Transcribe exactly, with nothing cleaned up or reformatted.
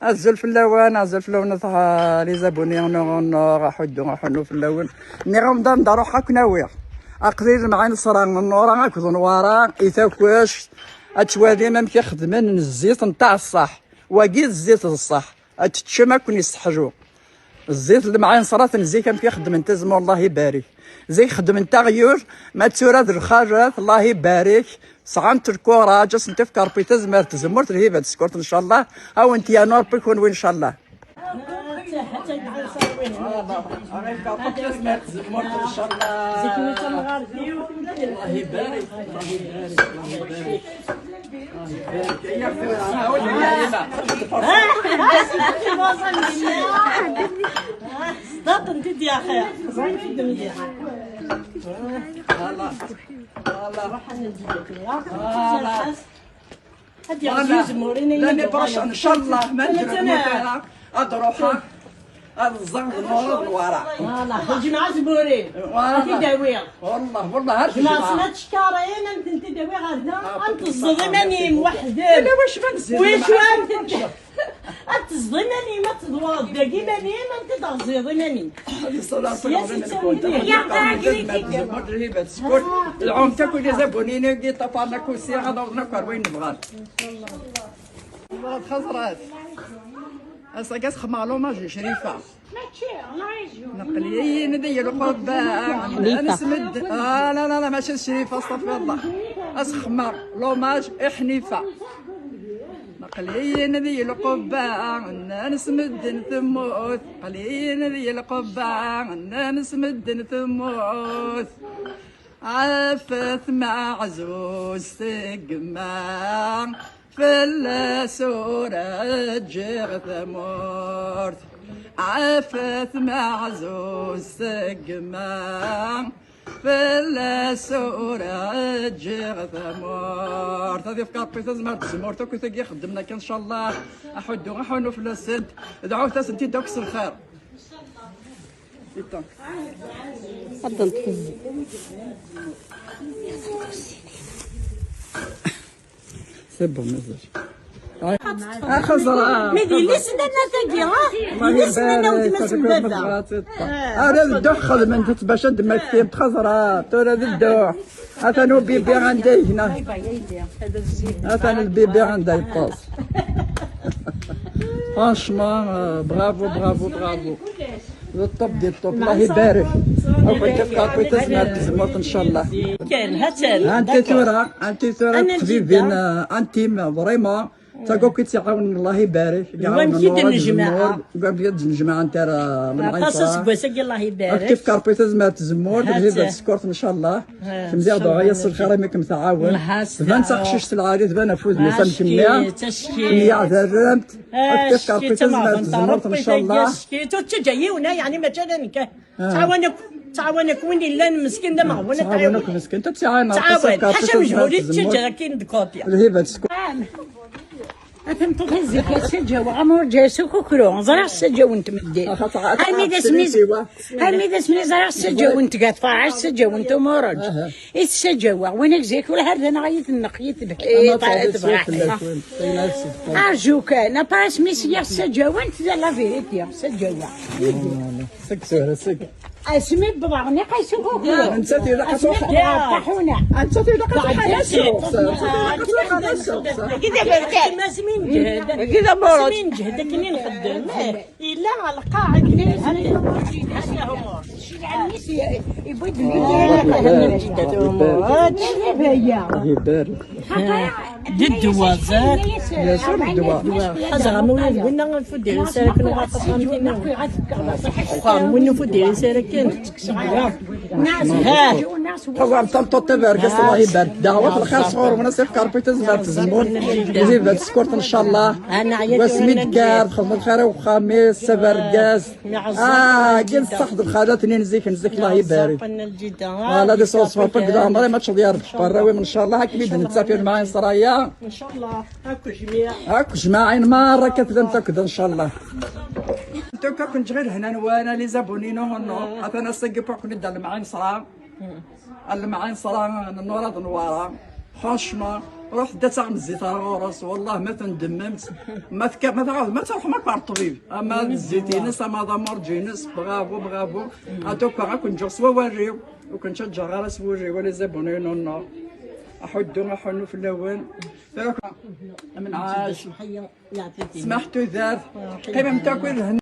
Azul fell-awen, azul fell-awen, a les abonnés, nuɣ, nuɣ, aḥuddu, aḥunnu fell-awen. Nniɣ-awen-d anda ruḥeɣ ad ken-awiɣ. Aql-i lemɛin ṣṣra n Nura akked Nwara i Takect. Ad twalim amek i xedmen n zzit n taɛeṣṣaḥ. Wagi d zzit d ṣṣeḥ. Ad teččem ad ken-isseḥlu. Zzit lemɛin ṣṣra n zik amek i xedmen tazemmurt, Allah ibarek. Zik xedmen taɣyult, ma d tura d lxalat, Allah ibarek. Sɛant lkuraǧ, ad sent-ifk Ṛebbi tazmert, tzemmurt, lhiba d tsekkurt, ncallah. Ad wen-t-yernu Ṛebbi kunwi, ncallah. Allah ibarek, Allah ibarek, Allah ibarek. صدقت انت يا اخي. صدقت انت. هذه غزوز موريني. L'année prochaine, ncallah, ma nǧeɛ lmutara, ad ruḥeɣ, ad ẓẓeɣ d Nura d Nwara. Voilà, الجمعة زبورين. Voilà. هاتي داوية. والله، والله، هر جمعة. جمعة سنة شكارين، انت، انت داوية غير هنا. انت الظلمانين وحدك. لا، واش ما نزيد؟ واش انت؟ Ad tezḍ iman-im, ad tedwaḍ deg iman-im, ad t-id-teɣziḍ iman-im. Ad yeṣṣal Ṛebbi lɛunin-nkent. Ad tzemmurt lhiba d tsekkurt. Lɛumt akk les abonnés-agi, ṭṭafaren akk usiɣ, ad awḍen akk ar wayen nebɣan. Xeẓrat, xeẓrat. Ass-agi ad s-xedmeɣ l'hommage i Crifa. Neqliyin di lqubba, ad nesmed. Ah, la, la, la, mačči d Crifa, astafirullah. Ad s-xedmeɣ l'hommage i Ḥnifa. Neqliyin di lqubba, nnan s medden temmut. Neqliyin di lqubba, nnan s medden temmut. Ɛafet meɛzuz tegma, fell-as ur ǧǧiɣ tamurt. Ɛafet meɛzuz tegma, fell-as ur ǧǧiɣ tamurt. Ad yefk Ṛebbi tazmert, tzemmurt akk i tagi xeddmen akka, ncallah. Aḥuddu, aḥunnu fell-asent. Dɛut-asent-id akk s lxir. Ad d-neṭṭef. C'est bon, mazal. Ah, xeẓra. Mais d yelli-s nnan tagi, ha? D yelli-s nnan, a weltma-s n baba. Ara d dduḥ xedment-tt bac ad d-mmektin, xeẓra, tura d dduḥ. Atan ubibi anda yegna. Atan lbibi anda yeṭṭes. Franchement, euh, bravo, bravo, bravo. D ṭṭeb, d ṭṭeb. Allah ibarek. Akk tafkart, akk tazmert, tzemmurt, ncallah. Kan, ha-tt-an. Anti tura, anti tura, tqbibin, euh, anti, vraiment. Tagi akk i tt-iɛawnen, Allah ibarek. Iɛawen wamek i d-nejmeɛ. Wamek i d-nejmeɛ, anti ara. Aṭas aseggas-agi, Allah ibarek. Akk tafkart, akk tazmert, tzemmurt, lhiba d tsekkurt, ncallah. Kemm diɣ duɛa-yas s lxir, imi kem-tɛawen. Tban d taqcict lɛali, tban ɣef wudem-is am kemmi. Myaɛdarremt. Ad tefk Ṛebbi tazmert, tzemmurt, ncallah. Ur tettaǧǧa yiwen, yeɛni mačči ala nekk. Ttɛawan akk, ttɛawan akk win yellan meskin d ameɣbun, ad tɛawen. Ttɛawan akk meskin, ad tɛawen. Ttɛawan, ḥaca mejhul i tettaǧǧa akin deg kobya. Lhiba d skur. A tameṭṭut, zik ad ssaǧaweɣ am urǧa s ukukru. Ẓriɣ ssaǧawent medden. Armi d asmi, armi d asmi ẓriɣ ssaǧawent Gaṭfaṛ, ssaǧawent Umuṛeǧ. I ssaǧaweɣ, win ak zik ur ḥerr d anaɣ yid-neɣ yid-neɣ. Arju kan, apa asmi s-, ssaǧawent, d la vérité, ssaǧaweɣ. Seg tura, seg. Asmi wwḍeɣ niqas ukukru. Nettat ilaq ad truḥ. Asmi wwḍeɣ ṭaḥuna. Nettat ilaq ad truḥ ala ssuq. Nettat ilaq ad truḥ ala ssuq. Asmi nǧehd. Asmi nǧehd akken i nxeddem. Yella ɣer lqaɛa akken i nxeddem. Yewwi-d Ibarek. D ddwa, zad. Bien sûr, d ddwa. Ḥazeɣ am win d winna, ur fuddiɣ isaraken, uɣeɣ taxxamt-inu. Uxxam, win ur fuddiɣ isaraken. Tawaɣemt tameṭṭut taberkast, Allah ibarek. Daɛwat lxir sɣur-wen, ad s-ifk Ṛebbi tazmert, tzemmurt. Lhiba d tsekkurt, ncallah. Wasmi d-tekkar, txedmeḍ lxir i uxxam-is, taberkast. Ah, agi d ṣṣeḥ d lxalat-nni n zik, n zik, Allah ibarek. Voilà, di ṣṣeḥ ṣṣeḥ n leɛmer, ma teččeḍ ya Ṛebbi, ṛṛawi-m, ncallah, akken i d-nettaf i lemɛin ṣṣraya. Ncallah, akk jmiɛ. Akk jmaɛin merra akka tlamt akked, ncallah. Tuk akk nǧ ɣir hna nwana, les abonnés, non, non. Atan ass-agi akk nidda lemɛin ṣṣra. Lemɛin ṣṣra n Nura d Nwara. Franchement, Ruḥ da taɣem zzit ar ɣur-s, wallah ma tendemmemt. Ma teka, ma tɣaḍ, ma tṛuḥem akk ar ṭṭbib. Ama d zzit-ines, ama d amurǧ-ines, bravo, bravo. En tout cas, ad ken-ǧǧeɣ s wawal-iw. Ur ken-ttaǧǧaɣ ara s wurriw, a les abonnés n Nord. Aḥuddu, aḥunnu fell-awen. Menɛac. Smaḥ tudert. Qqimemt akk i lehna.